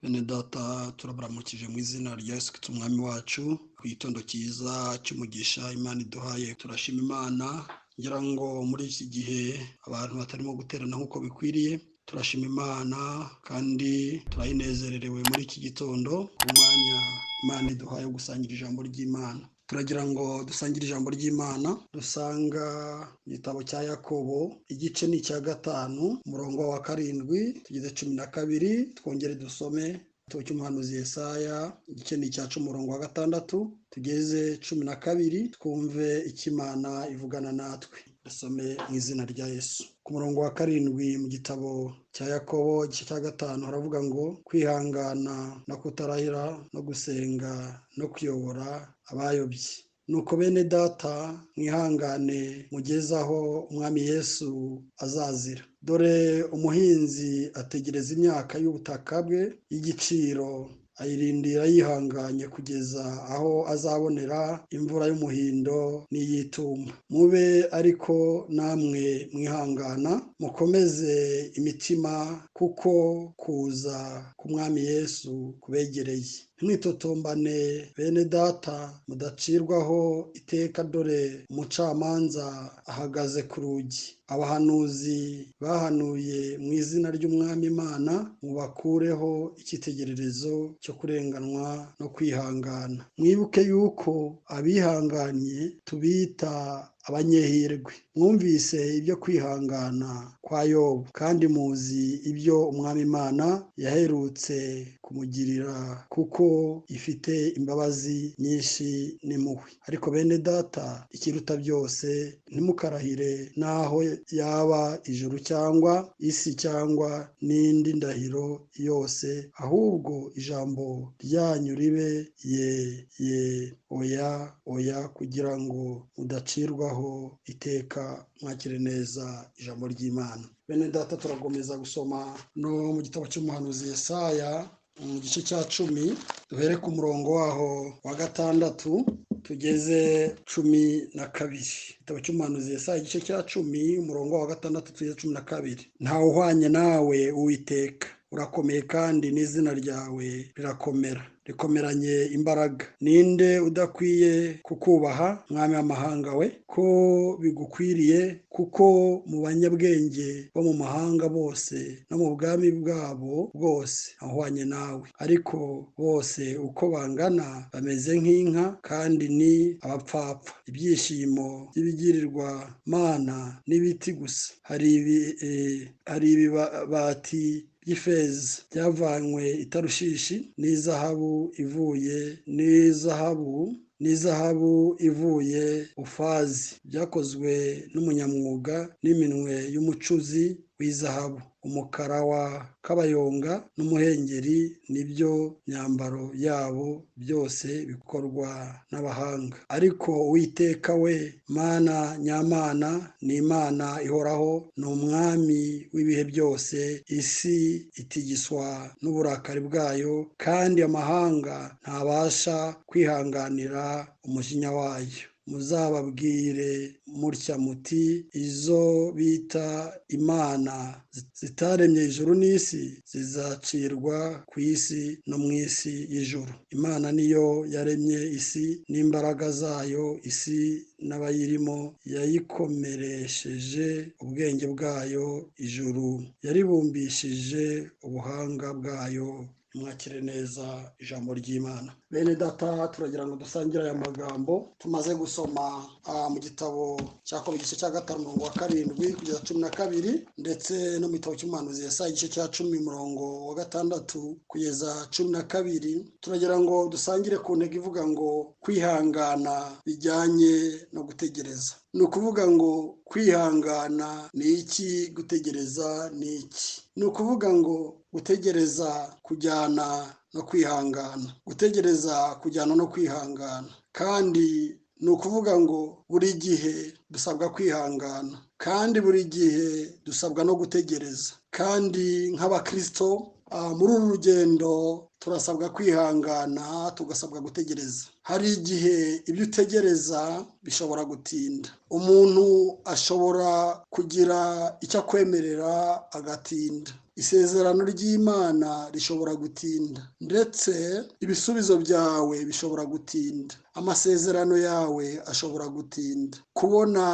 Bene data, turabaramukije mu izina rya Yesu Kristo Umwami wacu, ku gitondo cyiza cy'umugisha Imana iduhaye. Turashima Imana, ngira ngo muri iki gihe abantu batarimo guterana nk'uko bikwiriye, turashima Imana kandi turayinezererewe muri iki gitondo ku mwanya Imana iduhaye wo gusangira ijambo ry'Imana. Turagira ngo dusangire ijambo ry'Imana dusanga mu gitabo cya Yakobo, igice ni icya 5, umurongo wa 7 tugeze 12. Twongere dusome igitabo cy'umuhanuzi Yesaya, igice ni icya 10, umurongo wa 6 tugeze 12, twumve icyo Imana ivugana natwe. Dusome mu izina rya Yesu. Ku murongo wa 7 mu gitabo cya Yakobo igice cya 5 haravuga ngo kwihangana no kutarahira no gusenga no kuyobora abayobye. Nuko bene data, mwihangane mugeze aho Umwami Yesu azazira. Dore umuhinzi ategereza imyaka y'ubutaka bwe y'igiciro, ayirindira yihanganye kugeza aho azabonera imvura y'umuhindo n'iy'itumba. Mube ariko namwe mwihangana, mukomeze imitima, kuko kuza k'Umwami Yesu kubegereye. Ntimwitotombane bene data, mudacirwaho iteka. Dore umucamanza ahagaze ku rugi. Abahanuzi bahanuye mu izina ry'Umwami Imana, mubakureho icyitegererezo cyo kurenganwa no kwihangana. Mwibuke yuko abihanganye tubita abanyehirwe. Mwumvise ibyo kwihangana kwa Yobu, kandi muzi ibyo Umwami Imana yaherutse kumugirira, kuko ifite imbabazi nyinshi n'impuhwe. Ariko bene data, ikiruta byose, ntimukarahire n'aho yaba ijuru cyangwa isi cyangwa n'indi ndahiro yose, ahubwo ijambo ryanyu ribe ye, ye, oya, oya, kugira ngo mudacirwaho iteka. Mwakire neza ijambo ry'Imana. Bene data, turakomeza gusoma no mu gitabo cy'umuhanuzi Yesaya mu gice cya 10, duhere ku murongo waho wa 6 tugeze 12. Igitabo cy'umuhanuzi Yesaya igice cya 10, umurongo wa 6 tugeze 12. Ntawe uhwanye nawe Uwiteka, urakomeye kandi n'izina ryawe rirakomera, rikomeranye imbaraga. Ninde udakwiye kukubaha, Mwami w'amahanga we, ko bigukwiriye? Kuko mu banyabwenge bo mu mahanga bose no mu bwami bwabo bwose ahwanye nawe. Ariko bose uko bangana bameze nk'inka, kandi ni abapfapfa. Ibyishimo by'ibigirirwa mana n'ibiti gusa. Hari ibibati by'ifeza byavanywe i Tarushishi, n'izahabu ivuye n'izahabu ivuye Ufazi, byakozwe n'umunyamwuga n'iminwe y'umucuzi w'izahabu. Umukara wa kabayonga n'umuhengeri nibyo myambaro yabo, byose bikorwa n'abahanga. Ariko Uwiteka we, Mana nyamana, ni Imana ihoraho, ni Umwami w'ibihe byose. Isi itigiswa n'uburakari bwayo, kandi amahanga ntabasha kwihanganira umujinya wayo. Muzababwire mutya muti: izo bita imana zitaremye ijuru n'isi zizacirwa ku isi no mu isi y'ijuru. Imana niyo yaremye isi n'imbaraga zayo, isi n'abayirimo yayikomeresheje ubwenge bwayo, ijuru yaribumbishije ubuhanga bwayo. Mwakire neza ijambo ry'Imana. Bene data, turagira ngo dusangire aya magambo tumaze gusoma mu gitabo cya Yakobo igice cya 5 umurongo wa 7 kugeza 12, ndetse no mu gitabo cy'umuhanuzi Yesaya igice cya 10 umurongo wa 6 kugeza 12. Turagira ngo dusangire ku ntego ivuga ngo kwihangana bijyanye no gutegereza. Ni ukuvuga ngo kwihangana ni iki, gutegereza ni iki? Ni ukuvuga ngo gutegereza kujyana no kwihangana, gutegereza kujyana no kwihangana. Kandi ni ukuvuga ngo buri gihe dusabwa kwihangana, kandi buri gihe dusabwa no gutegereza. Kandi nk'abakristo muri uru rugendo turasabwa kwihangana, tugasabwa gutegereza. Hari igihe ibyo utegereza bishobora gutinda. Umuntu ashobora kugira icyo akwemerera agatinda. Isezerano ry'Imana rishobora gutinda, ndetse ibisubizo byawe bishobora gutinda, amasezerano yawe ashobora gutinda. Kubona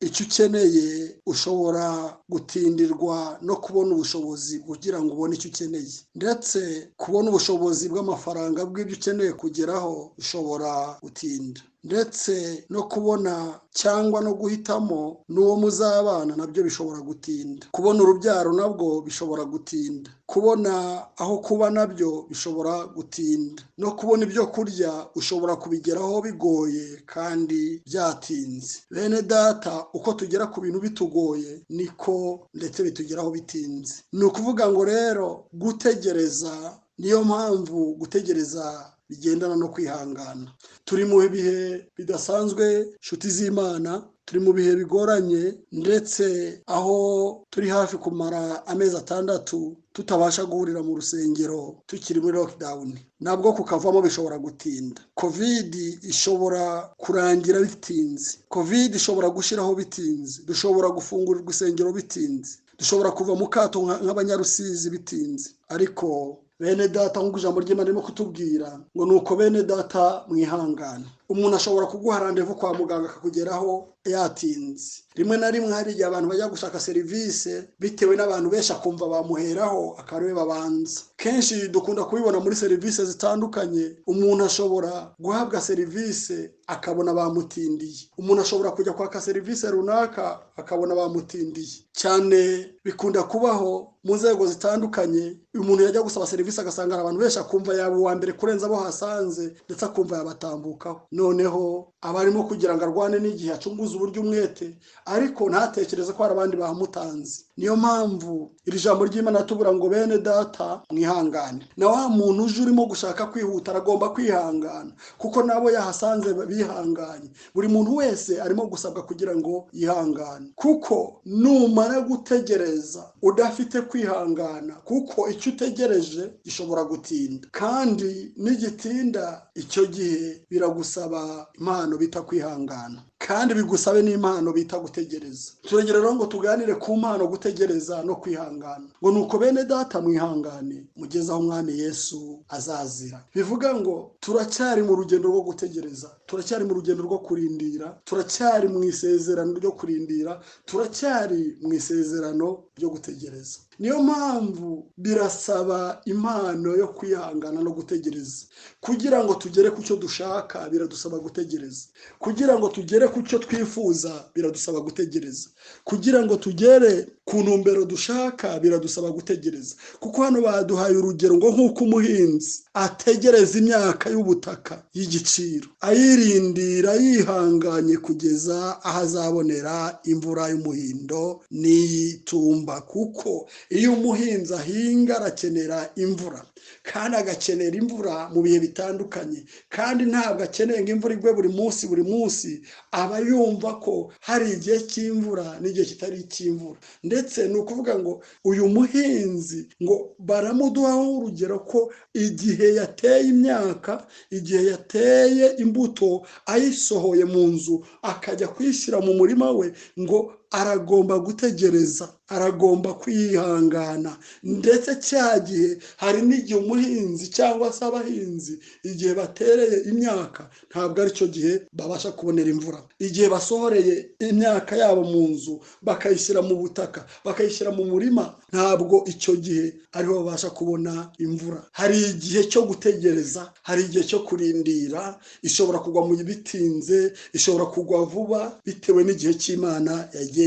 icyo ukeneye ushobora gutindirwa no kubona ubushobozi kugira ngo ubone icyo ukeneye, ndetse kubona ubushobozi bw'amafaranga bw'ibyo ukeneye kugeraho ushobora gutinda, ndetse no kubona cyangwa no guhitamo n'uwo muzabana nabyo bishobora gutinda. Kubona urubyaro nabwo bishobora gutinda, kubona aho kuba nabyo bishobora gutinda, no kubona ibyo kurya ushobora kubigeraho bigoye kandi byatinze. Bene data, uko tugera ku bintu bitugoye niko ndetse bitugeraho bitinze. Ni ukuvuga ngo rero gutegereza, niyo mpamvu gutegereza bigendana no kwihangana. Turi mu bihe bidasanzwe, nshuti z'Imana, turi mu bihe bigoranye, ndetse aho turi hafi kumara amezi 6 tutabasha guhurira mu rusengero, tukiri muri lockdown, nabwo kukavamo bishobora gutinda. Covid ishobora kurangira bitinze, Covid ishobora gushiraho bitinze, dushobora gufungurirwa isengero bitinze, dushobora kuva mu kato nk'abanyarusizi bitinze. Ariko bene data, nk'uko ijambo ry'Imana ririmo kutubwira ngo nuko bene data mwihangane. Umuntu ashobora kuguha randevu kwa muganga akakugeraho yatinze. Rimwe na rimwe hari igihe abantu bajya gushaka serivisi bitewe n'abantu benshi akumva bamuheraho akaba babanza. Kenshi dukunda kubibona muri serivisi zitandukanye, umuntu ashobora guhabwa serivisi akabona bamutindiye. Umuntu ashobora kujya kwaka serivisi runaka akabona bamutindiye. Cyane bikunda kubaho mu nzego zitandukanye, umuntu yajya gusaba serivisi agasanga abantu benshi akumva yaba uwa mbere kurenza abo hasanze, ndetse akumva yabatambukaho. Noneho abarimo kugira ngo arwane n'igihe acunguze uburyo umwete, ariko ntatekereze ko hari abandi bamutanze. Niyo mpamvu iri jambo ry'Imana tubura ngo bene data mwihangane. Na wa muntu uje urimo gushaka kwihuta aragomba kwihangana, kuko nabo yahasanze bihanganye. Buri muntu wese arimo gusabwa kugira ngo yihangane, kuko numara gutegereza udafite kwihangana, kuko icyo utegereje gishobora gutinda, kandi nigitinda icyo gihe biragusaba impano bita kwihangana, kandi bigusabe n'impano bita gutegereza. Turagera rero ngo tuganire ku mpano gutegereza no kwihangana, ngo nuko bene data mwihangane mugeze aho Umwami Yesu azazira. Bivuga ngo turacyari mu rugendo rwo gutegereza, turacyari mu rugendo rwo kurindira, turacyari mu isezerano ryo kurindira, turacyari mu isezerano ryo gutegereza. Niyo mpamvu birasaba impano yo kwihangana no gutegereza. Kugira ngo tugere ku cyo dushaka biradusaba gutegereza, kugira ngo tugere ku cyo twifuza biradusaba gutegereza, kugira ngo tugere ku ntumbero dushaka biradusaba gutegereza. Kuko hano baduhaye urugero ngo nk'uko umuhinzi ategereza imyaka y'ubutaka y'igiciro, ayirindira yihanganye kugeza aho azabonera imvura y'umuhindo n'iyitumba. Kuko iyo umuhinzi ahinga arakenera imvura, kandi agakenera imvura mu bihe bitandukanye, kandi ntabwo akeneye ngo imvura igwe buri munsi buri munsi, aba yumva ko hari igihe cy'imvura n'igihe kitari icy'imvura. Ndetse ni ukuvuga ngo uyu muhinzi ngo baramuduhaho urugero ko igihe yateye imyaka, igihe yateye imbuto ayisohoye mu nzu akajya kuyishyira mu murima we, ngo aragomba gutegereza, aragomba kwihangana. Ndetse cya gihe hari n'igihe umuhinzi cyangwa se abahinzi igihe batereye imyaka ntabwo aricyo gihe babasha kubonera imvura. Igihe basohoreye imyaka yabo mu nzu bakayishyira mu butaka, bakayishyira mu murima, ntabwo icyo gihe ariho babasha kubona imvura. Hari igihe cyo gutegereza, hari igihe cyo kurindira. Ishobora kugwa mu bitinze, ishobora kugwa vuba bitewe n'igihe cy'Imana yagennye.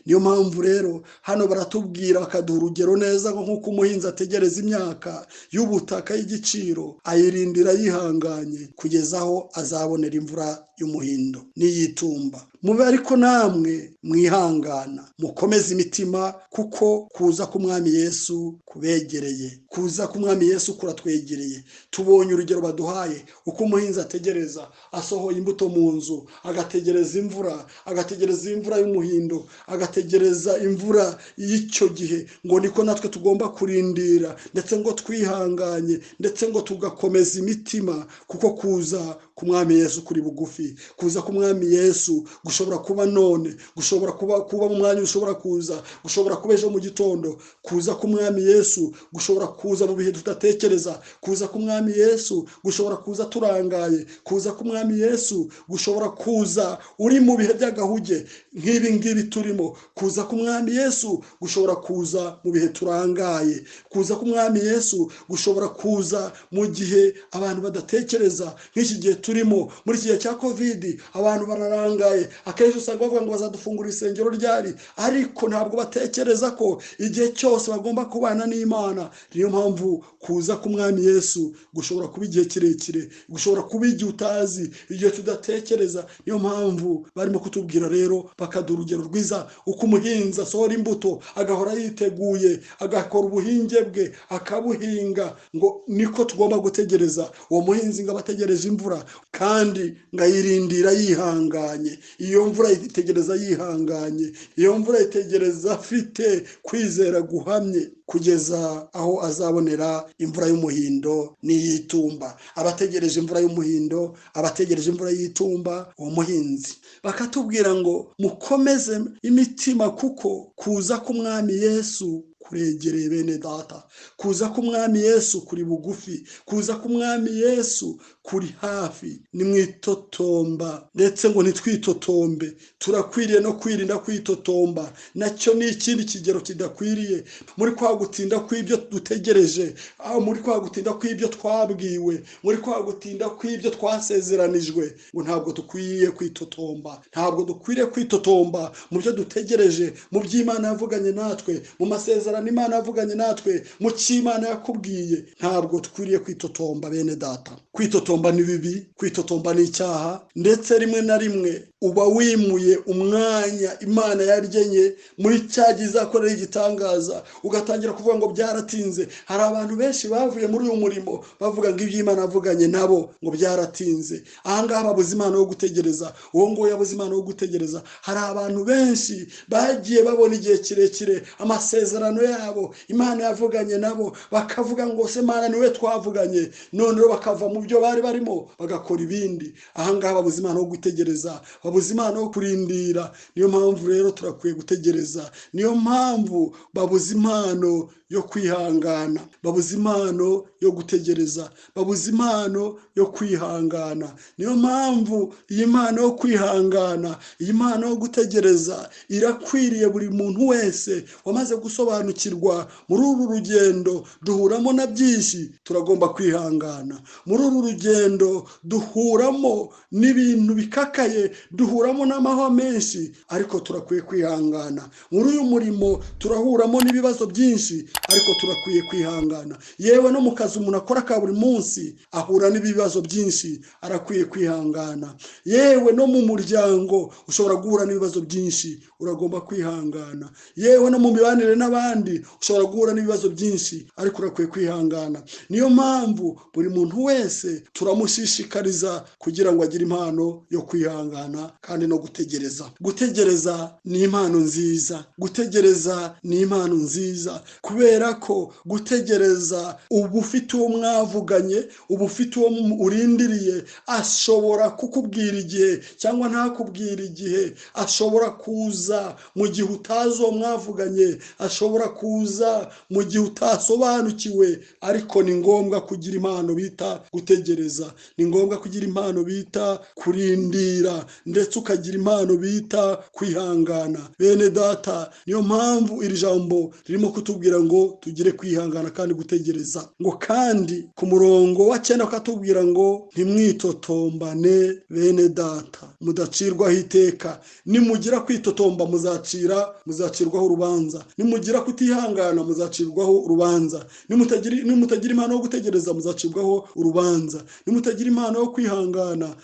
Niyo mpamvu rero hano baratubwira bakaduha urugero neza ngo nk'uko umuhinzi ategereza imyaka y'ubutaka y'igiciro, ayirindira yihanganye kugeza aho azabonera imvura y'umuhindo n'iyitumba. Mube ariko namwe mwihangana, mukomeze imitima, kuko kuza k'Umwami Yesu kubegereye. Kuza k'Umwami Yesu kuratwegereye. Tubonye urugero baduhaye uko umuhinzi ategereza asohoye imbuto mu nzu, agategereza imvura, agategereza imvura y'umuhindo, agategereza imvura y'icyo gihe, ngo niko natwe tugomba kurindira, ndetse ngo twihanganye, ndetse ngo tugakomeza imitima, kuko kuza k'Umwami Yesu kuri bugufi. Kuza k'Umwami Yesu gushobora kuba none, gushobora kuba mu mwanya ushobora kuza, gushobora kuba ejo mu gitondo. Kuza k'Umwami Yesu gushobora kuza mu bihe tudatekereza. Kuza k'Umwami Yesu gushobora kuza turangaye. Kuza k'Umwami Yesu gushobora kuza uri mu bihe by'agahuge nk'ibi ngibi turimo. Kuza k'Umwami Yesu gushobora kuza mu bihe turangaye. Kuza k'Umwami Yesu gushobora kuza mu gihe abantu badatekereza, nk'iki gihe turimo, muri iki gihe cya Covid, abantu bararangaye. Akenshi usanga bavuga ngo bazadufungura isengero ryari, ariko ntabwo batekereza ko igihe cyose bagomba kubana n'Imana. Niyo mpamvu kuza k'Umwami Yesu gushobora kuba igihe kirekire, gushobora kuba igihe utazi, igihe tudatekereza. Niyo mpamvu barimo kutubwira rero, bakaduha urugero rwiza uko umuhinzi asohora imbuto, agahora yiteguye, agakora ubuhinge bwe, akabuhinga. Ngo niko tugomba gutegereza. Uwo muhinzi ngo aba ategereje imvura, kandi ngo ayirindira yihanganye. Iyo mvura ayitegereza yihanganye, iyo mvura ayitegereza afite kwizera guhamye, kugeza aho azabonera imvura y'umuhindo n'iyitumba. Abategereje imvura y'umuhindo, abategereje imvura y'itumba, uwo muhinzi. Bakatubwira ngo mukomeze imitima, kuko kuza k'Umwami Yesu kuregereye. Bene data, kuza k'Umwami Yesu kuri bugufi, kuza k'Umwami Yesu kuri hafi. Nimwitotomba, ndetse ngo ntitwitotombe, turakwiriye no kwirinda kwitotomba. Nacyo ni ikindi kigero kidakwiriye. Muri kwa gutinda kw'ibyo dutegereje, muri kwa gutinda kw'ibyo twabwiwe, muri kwa gutinda kw'ibyo twasezeranijwe, ngo ntabwo dukwiriye kwitotomba. Ntabwo dukwiriye kwitotomba mu byo dutegereje, mu by'Imana yavuganye natwe, mu masezerano Imana yavuganye natwe, mu cy'Imana yakubwiye. Ntabwo dukwiriye kwitotomba, bene data. Kwitotomba ni bibi, kwitotomba ni icyaha, ndetse rimwe na rimwe uba wimuye umwanya Imana yaryenye muri cya gihe izakorera igitangaza, ugatangira kuvuga ngo byaratinze. Hari abantu benshi bavuye muri uyu murimo bavuga ngo ibyo Imana yavuganye nabo ngo byaratinze. Ahangaha babuze impano yo gutegereza. Uwo nguwo yabuze impano yo gutegereza. Hari abantu benshi bagiye babona igihe kirekire amasezerano yabo Imana yavuganye nabo, bakavuga ngo se Mana niwe twavuganye, none bakava mu byo bari barimo bagakora ibindi. Ahangaha babuze impano yo gutegereza, babuze impano yo kurindira. Niyo mpamvu rero turakwiye gutegereza. Niyo mpamvu babuze impano yo kwihangana, babuze impano yo gutegereza, babuze impano yo kwihangana. Niyo mpamvu iyi mpano yo kwihangana, iyi mpano yo gutegereza irakwiriye buri muntu wese wamaze gusobanukirwa. Muri uru rugendo duhuramo na byinshi, turagomba kwihangana. Muri uru rugendo duhuramo n'ibintu bikakaye, duhuramo n'amahwa menshi, ariko turakwiye kwihangana. Muri uyu murimo turahuramo n'ibibazo byinshi, ariko turakwiye kwihangana. Yewe no mu kazi umuntu akora ka buri munsi ahura n'ibibazo byinshi, arakwiye kwihangana. Yewe no mu muryango ushobora guhura n'ibibazo byinshi, uragomba kwihangana. Yewe no mu mibanire n'abandi ushobora guhura n'ibibazo byinshi, ariko urakwiye kwihangana. Niyo mpamvu buri muntu wese turamushishikariza kugira ngo agire impano yo kwihangana kandi no gutegereza. Gutegereza ni impano nziza, gutegereza ni impano nziza, kubera ko gutegereza uba ufite uwo mwavuganye, uba ufite uwo urindiriye. Ashobora kukubwira igihe cyangwa ntakubwira igihe, ashobora kuza mu gihe utazi uwo mwavuganye, ashobora kuza mu gihe utasobanukiwe, ariko ni ngombwa kugira impano bita gutegereza, ni ngombwa kugira impano bita kurindira, ndetse ukagira impano bita kwihangana. Bene data, niyo mpamvu iri jambo ririmo kutubwira ngo tugire kwihangana kandi gutegereza. Ngo kandi ku murongo wa 9 akatubwira ngo ntimwitotombane bene data, mudacirwaho iteka. Nimugira kwitotomba muzacirwaho urubanza. Nimugira kutihangana muzacirwaho urubanza. Nimutagira impano yo gutegereza muzacirwaho urubanza. Nimutagira impano yo kwihangana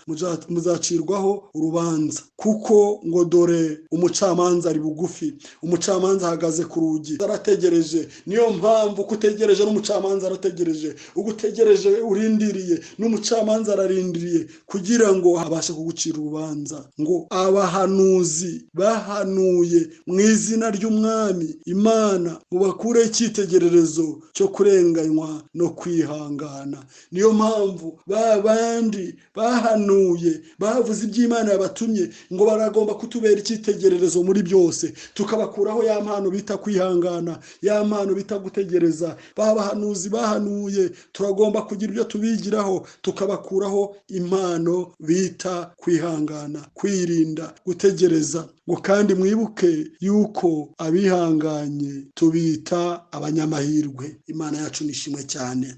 muzacirwaho urubanza. Kuko ngo dore umucamanza ari bugufi, umucamanza ahagaze ku rugi arategereje. Niyo mpamvu kutegereje n'umucamanza arategereje, ugutegereje urindiriye n'umucamanza ararindiriye kugira ngo abashe kugucira urubanza. Ngo abahanuzi bahanuye mu izina ry'Umwami Imana Imana, mubakureho icyitegererezo cyo kurenganywa no kwihangana. Niyo mpamvu ba bandi bahanuye, bavuze iby'Imana yabatumye, ngo baragomba kutubera icyitegererezo muri byose, tukabakuraho ya mpano bita kwihangana, ya mpano bita gutegereza. Ba bahanuzi bahanuye, turagomba kugira ibyo tubigiraho, tukabakuraho impano bita kwihangana, kwirinda, gutegereza. Ngo kandi mwibuke yuko abihanganye tubita abanyamahirwe. Imana yacu nishimwe cyane.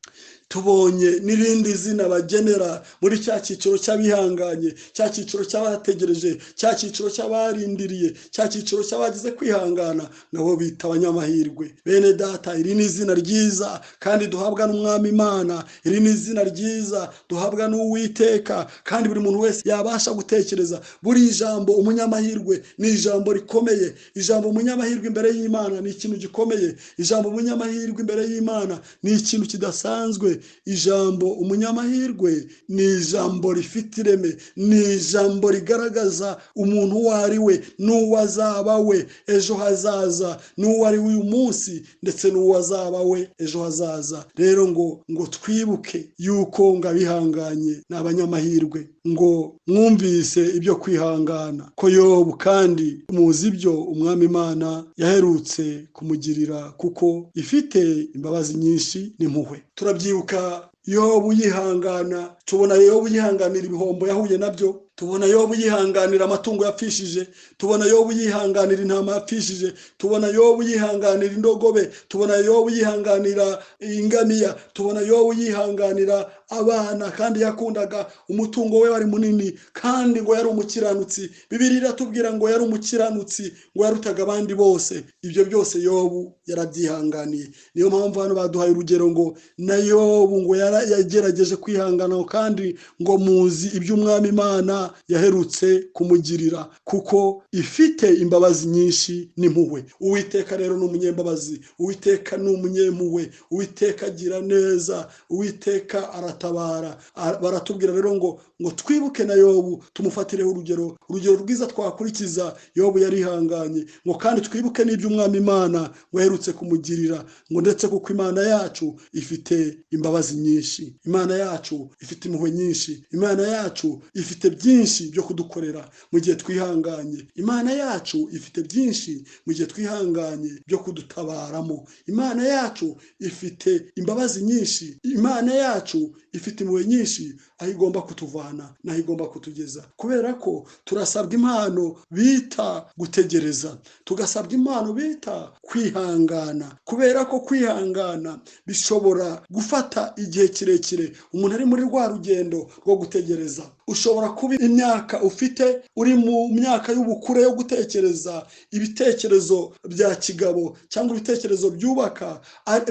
Tubonye n'irindi zina bagenera muri cya cyiciro cy'abihanganye, cya cyiciro cy'abategereje, cya cyiciro cy'abarindiriye, cya cyiciro cy'abagize kwihangana, nabo bita abanyamahirwe. Bene data, iri ni izina ryiza kandi duhabwa n'Umwami Imana, iri ni izina ryiza duhabwa n'Uwiteka, kandi buri muntu wese yabasha gutekereza. Buri ijambo umunyamahirwe ni ijambo rikomeye. Ijambo umunyamahirwe imbere y'Imana ni ikintu gikomeye. Ijambo umunyamahirwe imbere y'Imana ni ikintu kidasanzwe. Ijambo umunyamahirwe ni ijambo rifite ireme, ni ijambo rigaragaza umuntu uwo ari we n'uwo azaba we ejo hazaza, n'uwo ari we uyu munsi ndetse n'uwo azaba we ejo hazaza. Rero ngo twibuke yuko ngo abihanganye ni abanyamahirwe. Ngo mwumvise ibyo kwihangana ko Yobu, kandi muzi ibyo Umwami Imana yaherutse kumugirira, kuko ifite imbabazi nyinshi n'impuhwe. Turabyibuka Yobu yihangana, tubona Yobu yihanganira ibihombo yahuye nabyo, tubona Yobu yihanganira amatungo yapfishije, tubona Yobu yihanganira intama yapfishije, tubona Yobu yihanganira indogobe, tubona Yobu yihanganira ingamiya, tubona Yobu yihanganira abana kandi yakundaga, umutungo we wari munini, kandi ngo yari umukiranutsi. Bibiliya iratubwira ngo yari umukiranutsi, ngo yarutaga abandi bose. Ibyo byose Yobu yarabyihanganiye. Niyo mpamvu hano baduhaye urugero ngo na Yobu ngo yagerageje kwihangana, kandi ngo muzi iby'Umwami Imana yaherutse kumugirira, kuko ifite imbabazi nyinshi n'impuhwe. Uwiteka rero ni umunyembabazi, Uwiteka ni umunyempuhwe, Uwiteka agira neza, Uwiteka aratabara. Baratubwira rero ngo twibuke na Yobu, tumufatireho urugero, urugero rwiza twakurikiza. Yobu yarihanganye. Ngo kandi twibuke n'iby'Umwami Imana ngo yaherutse kumugirira, ngo ndetse kuko Imana yacu ifite imbabazi nyinshi, Imana yacu ifite impuhwe nyinshi, Imana yacu ifite byinshi byo kudukorera mu gihe twihanganye, Imana yacu ifite byinshi mu gihe twihanganye byo kudutabaramo, Imana yacu ifite imbabazi nyinshi, Imana yacu ifite impuhwe nyinshi, aho igomba kutuvana naho igomba kutugeza. Kubera ko turasabwa impano bita gutegereza, tugasabwa impano bita kwihangana. Kubera ko kwihangana bishobora gufata igihe kirekire umuntu ari muri rwa rugendo rwo gutegereza. Ushobora kuba imyaka ufite uri mu myaka y'ubukure yo gutekereza ibitekerezo bya kigabo cyangwa ibitekerezo byubaka,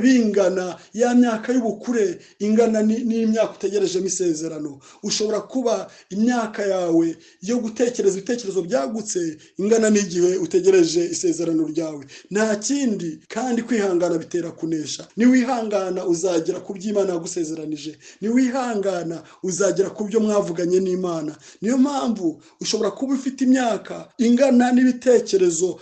bingana ya myaka y'ubukure ingana n'imyaka utegerejemo isezerano. Ushobora kuba imyaka yawe yo gutekereza ibitekerezo byagutse ingana n'igihe utegereje isezerano ryawe. Nta kindi kandi kwihangana bitera kunesha. Niwihangana uzagera ku byo Imana yagusezeranije, niwihangana uzagera ku byo mwavuganye n'Imana. Niyo mpamvu ushobora kuba ufite imyaka ingana n'ibitekerezo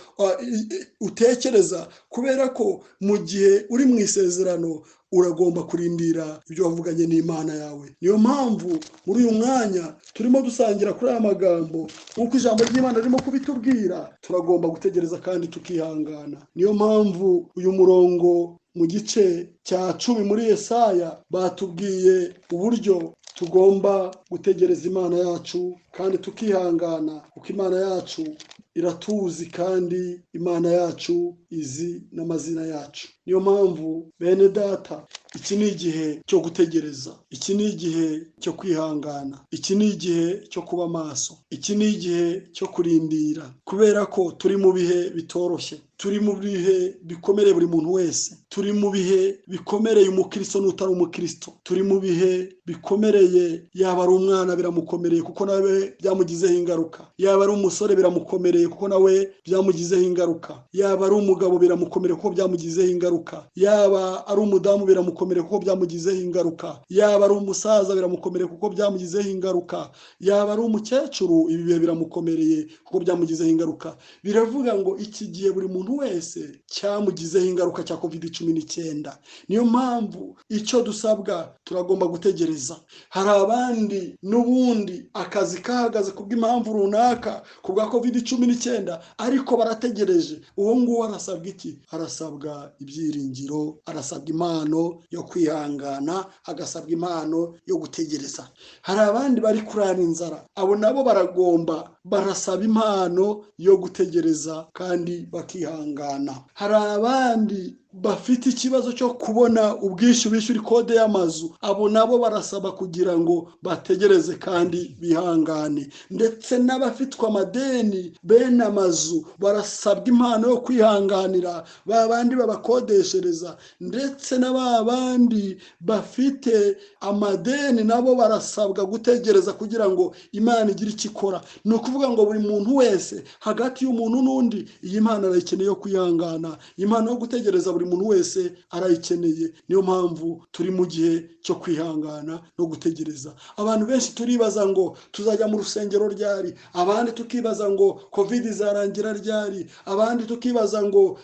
utekereza, kubera ko mu gihe uri mu isezerano uragomba kurindira ibyo wavuganye n'Imana yawe. Niyo mpamvu muri uyu mwanya turimo dusangira kuri aya magambo, nk'uko ijambo ry'Imana ririmo kubitubwira, turagomba gutegereza kandi tukihangana. Niyo mpamvu uyu murongo mu gice cya 10 muri Yesaya batubwiye uburyo tugomba gutegereza Imana yacu kandi tukihangana, kuko Imana yacu iratuzi kandi Imana yacu izi n'amazina yacu. Niyo mpamvu bene data, iki ni igihe cyo gutegereza, iki ni igihe cyo kwihangana, iki ni igihe cyo kuba maso, iki ni igihe cyo kurindira, kubera ko turi mu bihe bitoroshye, turi mu bihe bikomereye buri muntu wese, turi mu bihe bikomereye umukristo n'utari umukristo, turi mu bihe bikomereye yaba ari umwana biramukomereye kuko nawe byamugizeho ingaruka, yaba ari umusore biramukomereye kuko nawe byamugizeho ingaruka, yaba ari umugabo biramukomereye kuko byamugizeho ingaruka, yaba ari umudamu biramukomereye biramukomereye kuko byamugizeho ingaruka, yaba ari umusaza biramukomereye kuko byamugizeho ingaruka, yaba ari umukecuru ibi bihe biramukomereye kuko byamugizeho ingaruka. Biravuga ngo iki gihe buri muntu wese cyamugizeho ingaruka cya COVID-19. Niyo mpamvu icyo dusabwa turagomba gutegereza. Hari abandi n'ubundi akazi kahagaze kubw'impamvu runaka kubwa COVID-19, ariko barategereje. Uwo nguwo arasabwa iki? Arasabwa ibyiringiro, arasabwa impano yo kwihangana, agasabwa impano yo gutegereza. Hari abandi bari kurara inzara, abo nabo baragomba, barasaba impano yo gutegereza kandi bakihangana. Hari abandi bafite ikibazo cyo kubona ubwishyu bishyura kode y'amazu, abo nabo barasaba kugira ngo bategereze kandi bihangane. Ndetse n'abafitwe amadeni bene amazu barasabwa impano yo kwihanganira ba bandi babakodeshereza, ndetse na ba bandi bafite amadeni nabo barasabwa gutegereza kugira ngo Imana igire icyo ikora. Ni ukuvuga ngo buri muntu wese hagati y'umuntu n'undi iyi mpano arayikeneye yo kwihangana, impano yo gutegereza buri muntu wese arayikeneye. Niyo mpamvu turi mu gihe cyo kwihangana no gutegereza. Abantu benshi turibaza ngo tuzajya mu rusengero ryari, abandi tukibaza ngo COVID izarangira ryari, abandi tukibaza ngo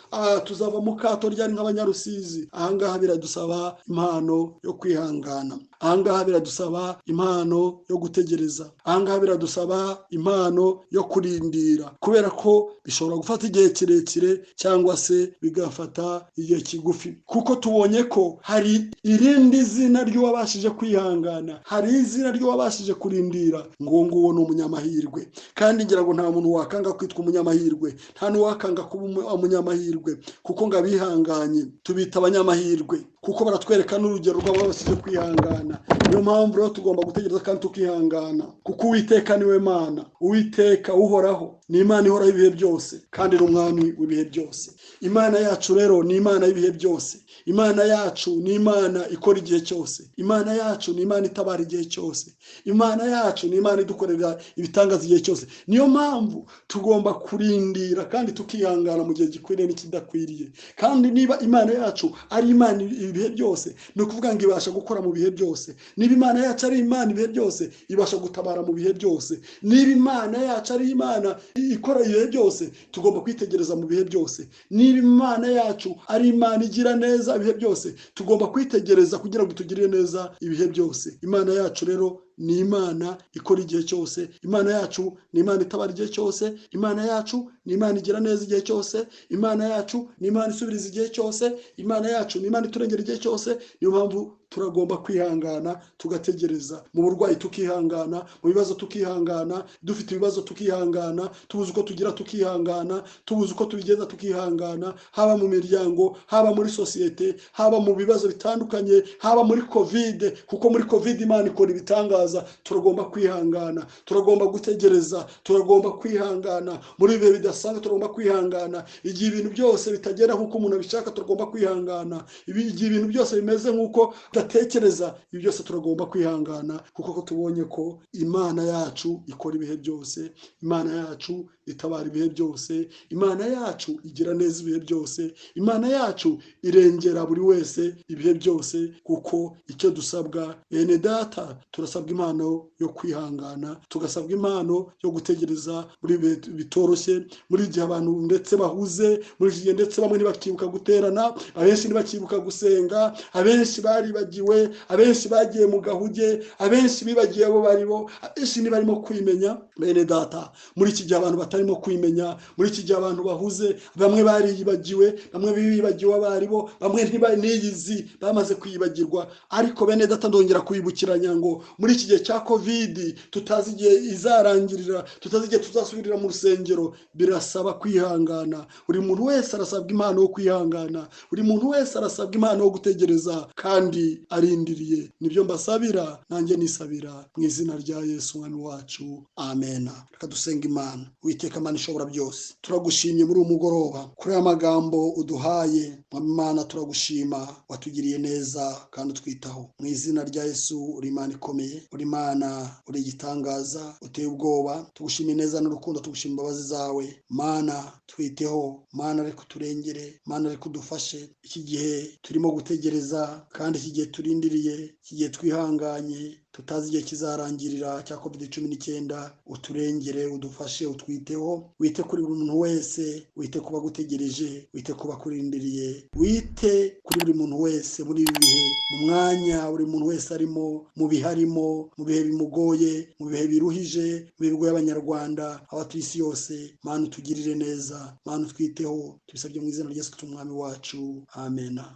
tuzava mu kato ryari nk'abanyarusizi. Ahangaha biradusaba impano yo kwihangana, ahangaha biradusaba impano yo gutegereza, ahangaha biradusaba impano yo kurindira, kubera ko bishobora gufata igihe kirekire cyangwa se bigafata igihe kigufi. Kuko tubonye ko hari irindi zina ry'uwabashije kwihangana, hari izina ry'uwabashije kurindira, ngo nguwo ni umunyamahirwe. Kandi ngira ngo nta muntu wakanga kwitwa umunyamahirwe, nta n'uwakanga kuba umunyamahirwe, kuko ngo abihanganye tubita abanyamahirwe, kuko baratwereka n'urugero rw'ababashije kwihangana. Niyo mpamvu rero tugomba gutegereza kandi tukihangana, kuko Uwiteka niwe Mana, Uwiteka uhoraho ni Imana ihoraho ibihe byose, kandi ni Umwami w'ibihe byose. Imana yacu rero ni Imana y'ibihe byose, Imana yacu ni Imana ikora igihe cyose, Imana yacu ni Imana itabara igihe cyose, Imana yacu ni Imana idukorera ibitangaza igihe cyose. Niyo mpamvu tugomba kurindira kandi tukihangana mu gihe gikwiriye n'ikidakwiriye. Kandi niba Imana yacu ari Imana ibihe byose, ni ukuvuga ngo ibasha gukora mu bihe byose. Niba Imana yacu ari Imana ibihe byose, ibasha gutabara mu bihe byose. Niba Imana yacu ari Imana ikora ibihe byose, tugomba kwitegereza mu bihe byose. Niba Imana yacu ari Imana igira neza ibihe byose, tugomba kwitegereza kugira ngo itugirire neza ibihe byose. Imana yacu rero ni Imana ikora igihe cyose, Imana yacu ni Imana itabara igihe cyose, Imana yacu ni Imana igira neza igihe cyose, Imana yacu ni Imana isubiriza igihe cyose, Imana yacu ni Imana iturengera igihe cyose. Niyo mpamvu turagomba kwihangana tugategereza, mu burwayi tukihangana, mu bibazo tukihangana, dufite ibibazo tukihangana, tubuze uko tugira tukihangana, tubuze uko tubigeza tukihangana, haba mu miryango, haba muri sosiyete, haba mu bibazo bitandukanye, haba muri COVID, kuko muri COVID Imana ikora ibitangaza. Turagomba kwihangana, turagomba gutegereza, turagomba kwihangana muri ibihe bidasanzwe, turagomba kwihangana igihe ibintu byose bitagera nk'uko umuntu abishaka, turagomba kwihangana igihe ibintu byose bimeze nk'uko tudatekereza, ibi byose turagomba kwihangana, kuko ko tubonye ko Imana yacu ikora ibihe byose, Imana yacu itabara ibihe byose, Imana yacu igira neza ibihe byose, Imana yacu irengera buri wese ibihe byose. Kuko icyo dusabwa bene data, turasabwa impano yo kwihangana, tugasabwa impano yo gutegereza muri ibihe bitoroshye, muri igihe abantu ndetse bahuze, muri iki gihe ndetse bamwe ntibakibuka guterana, abenshi ntibakibuka gusenga, abenshi baribagiwe, abenshi bagiye mu gahuge, abenshi bibagiye abo baribo, abenshi ntibarimo kwimenya. Bene data, muri iki gihe abantu batarimo kwimenya, muri iki gihe abantu bahuze, bamwe bariyibagiwe, bamwe bibagiwe abaribo, bamwe ntibaniyizi, bamaze kwibagirwa. Ariko bene data, ndongera kwibukiranya ngo muri iki gihe cya COVID tutazi igihe izarangirira, tutazi igihe tuzasubirira mu rusengero, birasaba kwihangana. Buri muntu wese arasabwa impano yo kwihangana, buri muntu wese arasabwa impano yo gutegereza kandi arindiriye. Nibyo mbasabira, nanjye nisabira mu izina rya Yesu Umwami wacu, amen. Reka dusenga Imana. Uwiteka Uwiteka Mana ishobora byose, turagushimye muri uyu mugoroba kuri aya magambo uduhaye. Mana turagushima, watugiriye neza kandi utwitaho. Mu izina rya Yesu, uri Imana ikomeye, uri Imana, uri igitangaza, uteye ubwoba. Tugushimiye neza n'urukundo, tugushima imbabazi zawe. Mana twiteho, Mana ariko uturengere, Mana ariko udufashe. Iki gihe turimo gutegereza kandi iki gihe turindiriye, iki gihe twihanganye, tutazi igihe kizarangirira cya COVID-19, uturengere, udufashe, utwiteho, wite kuri buri muntu wese, wite ku bagutegereje, wite ku bakurindiriye, wite kuri buri muntu wese muri ibi bihe, mu mwanya buri muntu wese arimo, mu bihe arimo, mu bihe bimugoye, mu bihe biruhije, mu bihe bigoye Abanyarwanda, abatuye isi yose. Mana utugirire neza, Mana utwiteho, tubisabye mu izina rya Yesu Kristo Umwami wacu, amena.